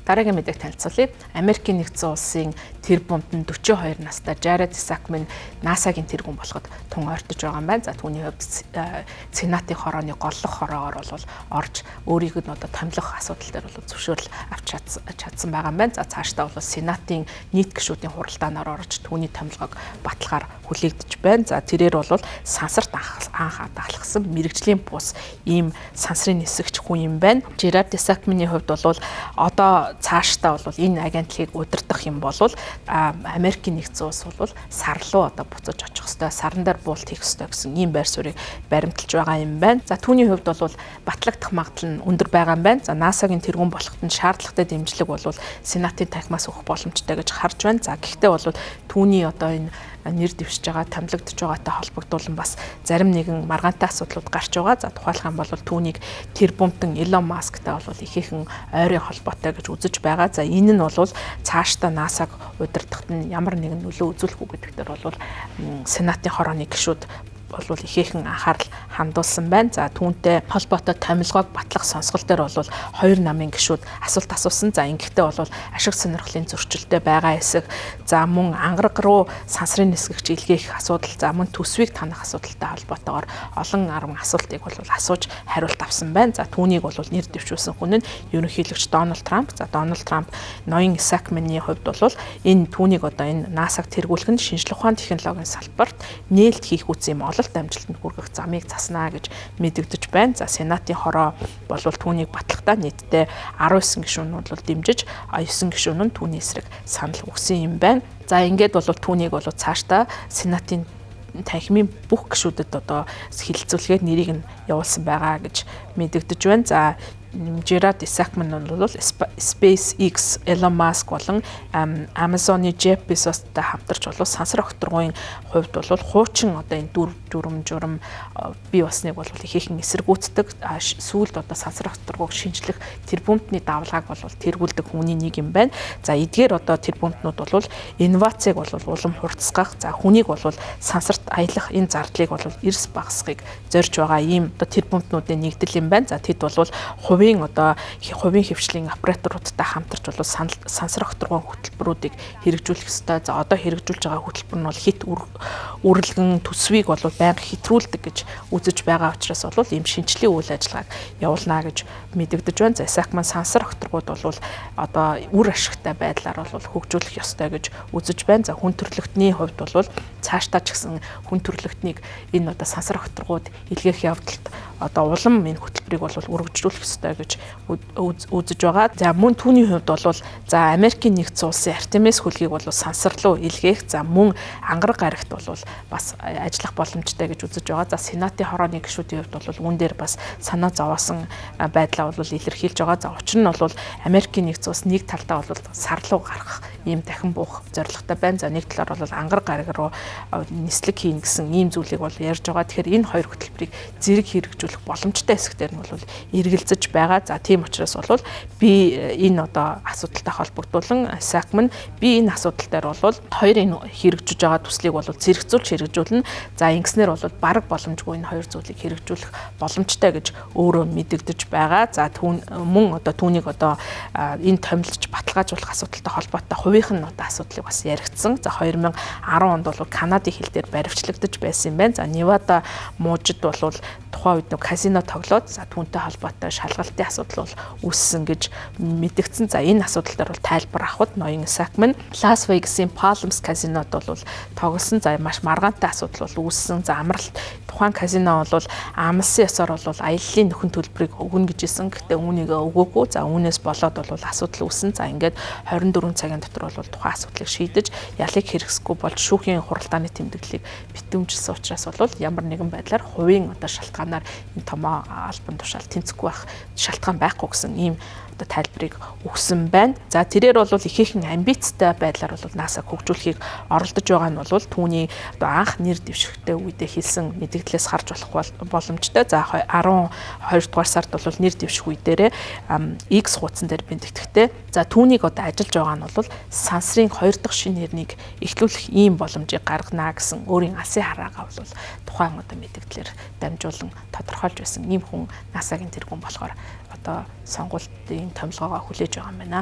Дараагийн мэдээг танилцуулъя. Америкийн нэгдсэн улсын тэрбумтан 42 настай Jared Isaacman NASA-гийн тэргүүн болоход тун ойртож байгаа юм байна. За, түүний хувьд Сенатын хорооны голлох хороогоор бол орж өөрийг нь одоо томилох асуудал дээр бол зөвшөөрөл авч чадсан байгаа юм байна. За, цаашдаа бол Сенатын нийт гишүүдийн хуралдаанаар орж түүний томилгоог баталгаар хүлээгдэж байна. За, тэрээр бол сансарт анх алхсан мэргэжлийн бус ийм сансрын нисгэгч хүн юм байна. Jared Isaacman-ы хувьд бол одоо цаашдаа бол энэ агентлагийг удирдах юм бол Америкийн нэгдсэн улс бол сар руу одоо буцаж очих ёстой, саран дээр буулт хийх ёстой гэсэн ийм байр суурийг баримталж байгаа юм байна. За, түүний хувьд бол батлагдах магадлал нь өндөр байгаа юм байна. За, NASA-гийн тэргүүн болоход нь шаардлагатай дэмжлэг бол Сенатын танхимаас өгөх боломжтой гэж харж байна. За, гэхдээ бол түүний одоо энэ нэр дэвшиж байгаа, томилогдож байгаатай холбогдуулан бас зарим нэгэн маргаантай асуудлууд гарч байгаа. За, тухайлах юм бол түүнийг тэрбумтан Илон Масктай бол ихээхэн ойрын холбоотой гэж үзэж байгаа. За, энэ нь бол цаашдаа NASA-г удирдахад нь ямар нэгэн нөлөө үзүүлэх үү гэдэг дээр бол Сенатын хорооны гишүүд бол ихээхэн анхаарал хандуулсан байна. За, түүнтэй холбоотой томилгоог батлах сонсгол дээр бол хоёр намын гишүүд асуулт асуусан. За, ингэхдээ бол ашиг сонирхлын зөрчилтэй байгаа хэсэг, за мөн ангараг руу сансрын нисгэгч илгээх асуудал, за мөн төсвийг танах асуудалтай холбоотойгоор олон арван асуултыг бол асууж хариулт авсан байна. За, түүнийг бол нэр дэвшүүлсэн хүн нь ерөнхийлөгч Дональд Трамп. За, Дональд Трамп ноён Исаакманы хувьд бол энэ түүнийг одоо энэ NASA-г тэргүүлэх нь шинжлэх ухааны технологийн салбарт нээлт хийх үс юм ололт амжилтанд хүргэх замыг заснаа гэж мэдэгдэж байна. За, Сенатын хороо болвол түүнийг батлахдаа нийтдээ 19 гишүүн нь бол дэмжиж, 9 гишүүн нь түүний эсрэг санал өгсөн юм байна. За, ингээд бол түүнийг бол цаашдаа Сенатын танхимын бүх гишүүдэд одоо хэлэлцүүлэхээр нэрийг нь явуулсан байгаа гэж мэдэгдэж байна. За, Jared Isaacman бол SpaceX, Elon Musk болон Amazon-ы Jeff Bezos-тай хамтарч бол сансар огторгуйн хувьд бол хуучин одоо энэ дүр дүрм журам бий болсныг бол ихээхэн эсэргүүцдэг, сүүлд одоо сансар огторгуйг шинжлэх тэрбумтны давлгааг бол тэргүүлдэг хүний нэг юм байна. За, эдгээр одоо тэрбумтнууд бол инновацийг бол улам хурдсгах, за хүнийг бол сансарт аялах энэ зардлыг бол эрс багасгахыг зорж байгаа ийм одоо тэрбумтнуудын нэгдэл юм байна. За, тэд бол хувийн одоо хувийн хэвшлийн операторуудтай хамтарч бол сансар огторгуйн хөтөлбөрүүдийг хэрэгжүүлэх ёстой. За, одоо хэрэгжүүлж байгаа хөтөлбөр нь бол хэт үрлэгэн төсвийг бол байнга хэтрүүлдэг гэж үзэж байгаа учраас бол ийм шинжлэлийн үйл ажиллагааг явуулнаа гэж мэдэгдэж байна. За, Исаакман сансар огторгууд бол одоо үр ашигтай байдлаар бол хөгжүүлэх ёстой гэж үзэж байна. За, хүн төрөлхтний хувьд бол цаашдаа ч гэсэн хүн төрөлхтнийг энэ одоо сансар огторгууд илгээх явдалд одоо улам энэ хөтөлбөрийг бол өргөжлүүлэх ёстой гэж үзэж байгаа. За, мөн түүний хувьд бол за Америкийн нэгдсэн улсын Артемис хөлгийг бол сансар руу илгээх, за мөн ангараг гарагт бол бас ажиллах боломжтой гэж үзэж байгаа. За, Сенатын хорооны гишүүдийн хувьд бол үүн дээр бас санаа зовоосон байдлаа бол илэрхийлж байгаа. За, учир нь бол Америкийн нэгдсэн улс нэг талдаа бол сар руу гарах ийм дахин буух зорилготой байна. За, нэг талаар бол ангараг гараг руу нислэг хийн гэсэн ийм зүйлийг бол ярьж байгаа. Тэгэхээр энэ хоёр хөтөлбөрийг зэрэг хэрэгжүүлэх боломжтой хэсгээр нь бол эргэлзэж байгаа. За, тийм учраас бол би энэ одоо асуудалтай холбогдуулан Исаакман би энэ асуудал дээр бол хоёр энэ хэрэгжиж байгаа төслийг бол зэрэгцүүлж хэрэгжүүлнэ. За, ингэснээр бол бараг боломжгүй энэ хоёр зүйлийг хэрэгжүүлэх боломжтой гэж өөрөө мэдэгдэж байгаа. За, түүн мөн одоо түүнийг одоо энэ томилж баталгаажуулах асуудалтай холбоотой хувийнх нь одоо асуудлыг бас яригдсан. За, 2010 онд бол Канадын хил дээр баривчлагдаж байсан юм байна. За, Невада мужид бол тухайн үед нэг казино тоглоод, за түүнтэй холбоотой шалгалтын асуудал бол үүссэн гэж мэдэгдсэн. За, энэ асуудал дээр бол тайлбар авахд ноён Исаакман Лас Вегасын Palms казинод бол тоглосон. За, маш маргаантай асуудал бол үүссэн. За, амралт тухайн казино бол амлсан ёсоор бол аяллаа нөхөн төлбөрийг өгнө гэж хэлсэн. Гэхдээ үүнийг өгөөгүй. За, үүнээс болоод бол асуудал үүссэн. За, ингээд 24 цагийн дотор бол тухайн асуудлыг шийдэж ялыг хэрэгсэхгүй болж шүүхийн хуралдааны тэмдэглэлийг битүүмжилсэн учраас бол ямар нэгэн байдлаар хувийн одоо шалтгаанаар энэ томоо албан тушаал тэнцэхгүй байх шалтгаан байхгүй гэсэн ийм одоо тайлбарыг өгсөн байна. За, тэрээр бол ихээхэн амбицтай байдлаар бол NASA-г хөгжүүлэхийг оролдож байгаа нь бол түүний одоо анх нэр дэвшихтэй үедээ хэлсэн мэдэгдлээс харж болох боломжтой. За, 12 дугаар сард бол нэр дэвших үе дээрээ X хуудсан дээр бэлтгэхдээ за түүнийг одоо ажиллаж байгаа нь бол сансрын хоёр дахь шинэ нэрнийг эхлүүлэх ийм боломжийг гаргана гэсэн өөрийн алсын хараагаа бол тухайн одоо мэдэгдлэр дамжуулан тодорхойлж байсан ийм хүн NASA-гийн тэргүүн болохоор одоо сонгуультын томилгоогоо хүлээж байгаа юм байна.